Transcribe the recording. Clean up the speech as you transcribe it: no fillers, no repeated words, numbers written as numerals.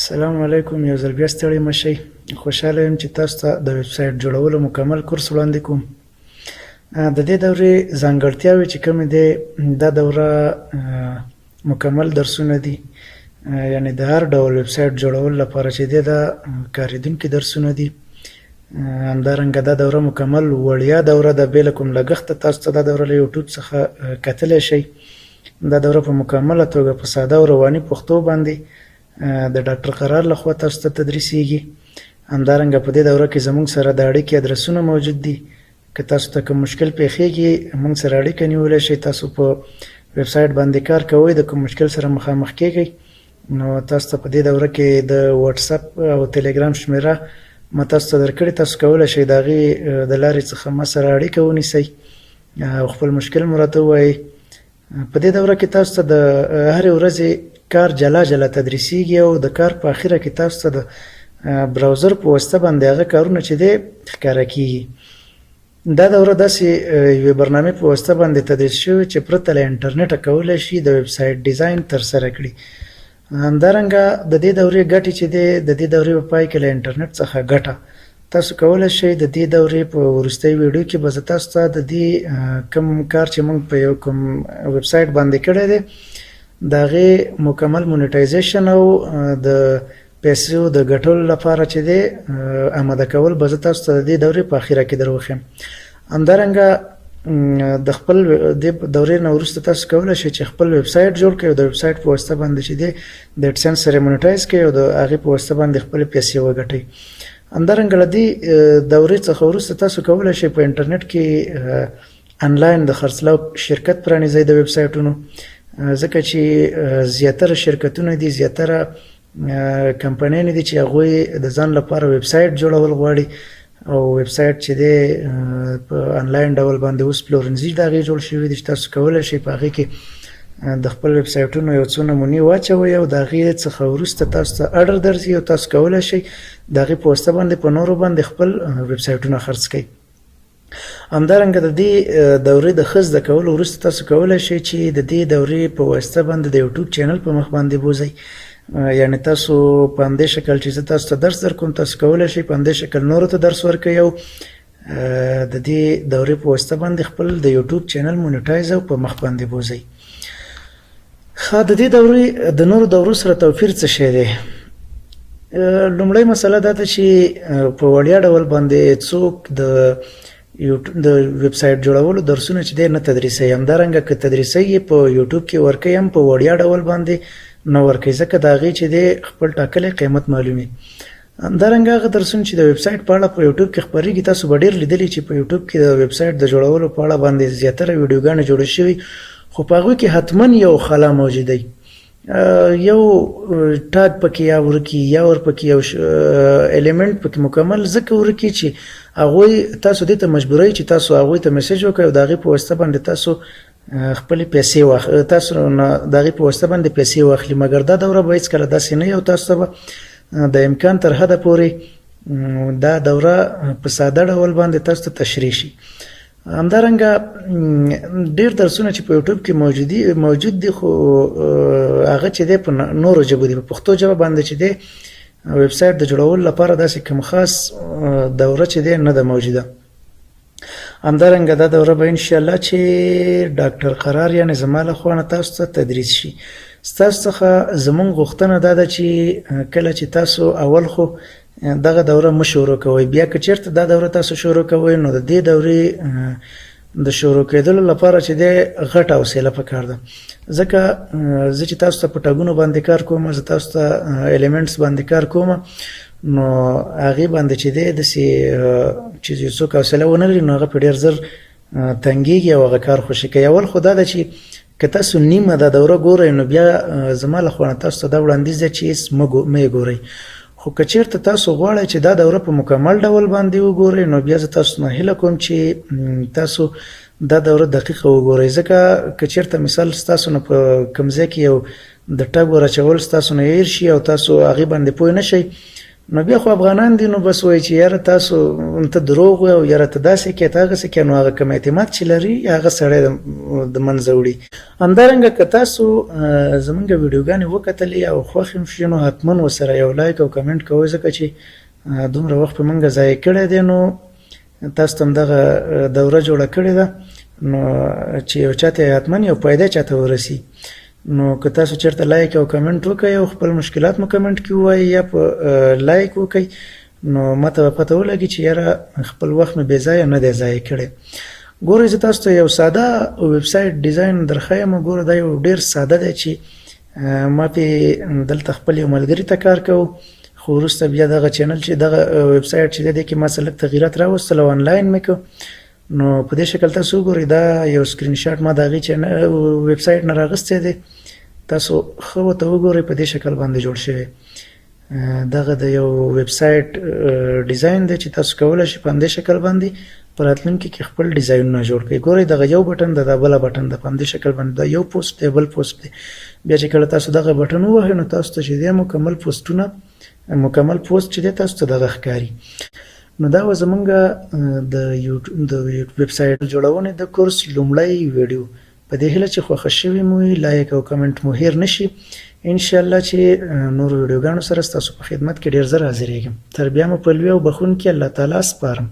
سلام علیکم، یو ځل بیا ستړي مه شئ. خوشحاله یم چې تاسو ته د ویب سایټ جوړولو مکمل کورس وړاندې کوم. د دې دورې ځانګړتیاوې چې کومې دي، دا دوره مکمل درسونه دي، یعنی د هر ډول ویب سایټ جوړولو لپاره چې دی دا کارېدونکي درسونه دي. همدارنګه دا دوره مکمل وړیا دوره ده، بې له کوم لګښته تاسو ته دا دوره له یوټیوب څخه کتلی شئ. دا دوره په مکمله توګه په ساده او رواني پښتو باندې د ډاکټر قرار لخوا تاسو ته تدریسیږي. همدارنګه په دې دوره کې زموږ سره د اړیکې ادرسونه موجود دي. که تاسو ته کوم مشکل پیښیږي، موږ سره اړیکه نیولی شئ. تاسو په ویب سایټ باندې کار کوئ، د کوم مشکل سره مخامخ کیږئ، نو تاسو ته په دې دوره کې د واتساپ او تلګرام شمیره ما تاسو ته درکړې. تاسو کولی شئ د هغې د لارې څخه ما سره اړیکه ونیسئ او خپل مشکل مو راته ووایئ. په دې دوره کې تاسو ته د هرې ورځې کار جلا جلا تدریسیږي او د کار په اخره کې تاسو ته د browser په واسطه باندې هغه کارونه چې دی ښکاره کیږي. دا دوره داسې یوې برنامې په واسطه باندې تدریس شوې چې پرته له انټرنیټه کولی شي د ویب سایټ ډیزاین ترسره کړي. همدارنګه د دې دورې ګټې چې دی، د دې دورې په پای کې له انټرنیټ څخه ګټه تاسو کولی شئ. د دې دورې په وروستۍ ویډیو کې به زه تاسو ته د دې کوم کار چې موږ په یو کوم ویب سایټ باندې کړی دی، د هغې مکمل monetization او د پیسو د ګټلو لپاره چې دی آماده کول به زه تاسو ته د دې دورې په اخیره کې در وښیم. همدارنګه د خپل دې دورې نه وروسته تاسو کولی شئ چې خپل ویب سایټ جوړ کړئ او د ویب سایټ په واسطه باندې چې دی د AdSense سره monetize کړئ او د هغې په واسطه باندې خپلې پیسې وګټئ. همدارنګه له دې دورې څخه وروسته تاسو کولی شئ په انټرنیټ کې انلاین د خرڅلاو شرکت پرانیزئ د ویب سایټونو، ځکه چې زیاتره شرکتونه دي، زیاتره کمپنیانې دي چې هغوی د ځان لپاره ویب سایټ جوړول غواړي او ویب سایټ چې دی په انلاین ډول باندې اوس پلورنځي د هغې جوړ شوي دي چې تاسو کولی شئ په هغې کې د خپل ویب سایټونو یو څو نمونې واچوئ او د هغې څخه وروسته تاسو ته order درځي او تاسو کولی شئ د هغې په واسطه باندې په نورو باندې خپل ویب سایټونه خرڅ کړئ. همدارنګه د دې دورې د ښه زده کولو وروسته تاسو کولی شئ چې د دې دورې په واسطه باندې د یوټیوب channel په مخ باندې بوځئ، یعنی تاسو په همدې شکل چې زه تاسو ته درس درکوم، تاسو کولی شئ په همدې شکل نورو ته درس ورکړئ او د دې دورې په واسطه باندې خپل د یوټیوب channel monetize او په مخ باندې بوځئ. ښه، د دې دورې د نورو دورو سره توپیر څه شی دی؟ لومړۍ مسله دا ده چې په وړیا ډول باندې څوک د ویب سایټ جوړولو درسونه چې دی نه تدریسوي. همدارنګه که تدریسوي یې، په یوټیوب کې ورکوي هم په وړیا ډول باندې نه ورکوي، ځکه د هغې چې دی خپل ټاکلی قیمت معلومي. همدارنګه هغه درسونه چې د ویب سایټ په اړه په یوټیوب کې خپریږي، تاسو به ډېر لیدلي چې په یوټیوب کې د ویب سایټ د جوړولو په اړه باندې زیاتره ویډیوګانې جوړې شوي، خو په هغوی کې حتما یو خلا موجوده، یو tag پکې یا ورکي یا ورپکې یو element پکې مکمل ځکه ورکي چې هغوی تاسو دې ته مجبوروي چې تاسو هغوی ته message وکړئ او د هغې په واسطه باندې تاسو خپلې پیسې واخ تاسو نه د هغې په واسطه باندې پیسې واخلي. مګر دا دوره به هېڅکله داسې نه وي او تاسو ته به د امکان تر حده پورې دا دوره په ساده ډول باندې تاسو ته تشریح شي. همدارنګه ډېر درسونه چې په یوټیوب کې موجود دي، خو هغه چې دی په نورو ژبو دي. په پښتو ژبه باندې چې دی ویب سایټ د جوړولو لپاره داسې کوم خاص دوره چې دی نه ده موجوده. همدارنګه دا دوره به انشاءالله چې ډاکټر قرار، یعنې زما له خوا نه تاسو ته تدریس شي. ستاسو څخه زمونږ غوښتنه دا ده چې کله چې تاسو اول خو دغه دوره مه شروع کوئ، بیا که چېرته دا دوره تاسو شروع کوئ، نو د دې دورې د شروع کېدلو لپاره چې دی غټه حوصله پکار ده، ځکه زه چې تاسو ته په tag ونو باندې کار کوم، زه تاسو ته elements باندې کار کوم، نو هغې باندې چې دی داسې چې یو څوک حوصله ونه لري، نو هغه په ډېر زر تنګېږي او هغه کار خوشې کوي. اول خو دا ده چې که تاسو نیمه دا دوره ګورئ، نو بیا زما له خوا نه تاسو ته دا وړاندیز دی چې هېڅ مه یې ګورئ. خو که چېرته تاسو غواړئ چې دا دوره په مکمل ډول باندې وګورئ، نو بیا زه تاسو نه هیله کوم چې تاسو دا دوره دقیقه وګورئ، ځکه که چېرته مثال ستاسو نه په کوم ځای کې یو د tag ور اچول ستاسو نه هېر شي او تاسو هغې باندې پوه نه شئ، نو بیا خو افغانان دي، نو بس وایي چې یاره تاسو ته دروغ وایې او یاره ته داسې کې، ته هغسې کې، نو هغه کوم اعتماد چې لري هغه سړی د منځه وړي. همدارنګه که تاسو زمونږ ویډیوګانې وکتلې او خوښ هم شوې، نو حتما ورسره یو لایک او کمنټ کوئ، ځکه چې دومره وخت په مونږ ضایع کړی دی، نو تاسو ته هم دغه دوره جوړه کړې ده، نو چې یو چاته حتما یو فایده چاته ورسي. نو که تاسو چېرته لایک او کمنټ وکړئ او خپل مشکلات مو کمنټ کې ووایئ یا په لایک وکړئ، نو ماته به پته ولګي چې یاره خپل وخت مې بې ځایه نه دی ضایع کړی. ګورئ، زه تاسو ته یو ساده ویب سایټ ډیزاین درښیم. ګوره، دا یو ډیر ساده دی چې ما پې دلته خپل یو ملګري ته کار کوو، خو وروسته بیا دغه چینل چې دغه ویب سایټ چې دی، دې کې ما څه لږ تغیرات راوستل او انلاین مې کړ. نو په دې شکل تاسو وګورئ، دا یو سکرین شاټ ما د هغې چینل ویب سایټ نه راغستی دی. تاسو ښه ورته وګورئ، په دې شکل باندې جوړ شوی دغه د یو ویب سایټ ډیزاین دی چې تاسو کولی شئ په همدې شکل باندې په راتلونکي کې خپل ډیزاینونه جوړ کړئ. ګورئ، دغه یو بټن ده، دا بله بټن ده، په همدې شکل باندې دا یو پوسټ دی، بل پوسټ دی. بیا چې کله تاسو دغه بټن ووهئ، نو تاسو ته چې دی مکمل پوسټونه، مکمل پوسټ چې دی تاسو ته دغه ښکاري. نو دا وه زمونږ د یوټیوب د ویب سایټ جوړونې د کورس لومړی ویډیو. په دې هیله چې خوښه شوي مو وي، لایک او کمنټ مو هیر نشي. ان شاء الله چې نورو ویډیوګانو سره ستاسو په خدمت کې ډیر زر حاضرېږم. تر بیا مو په لوی او بخښونکي الله تعالی سپارم.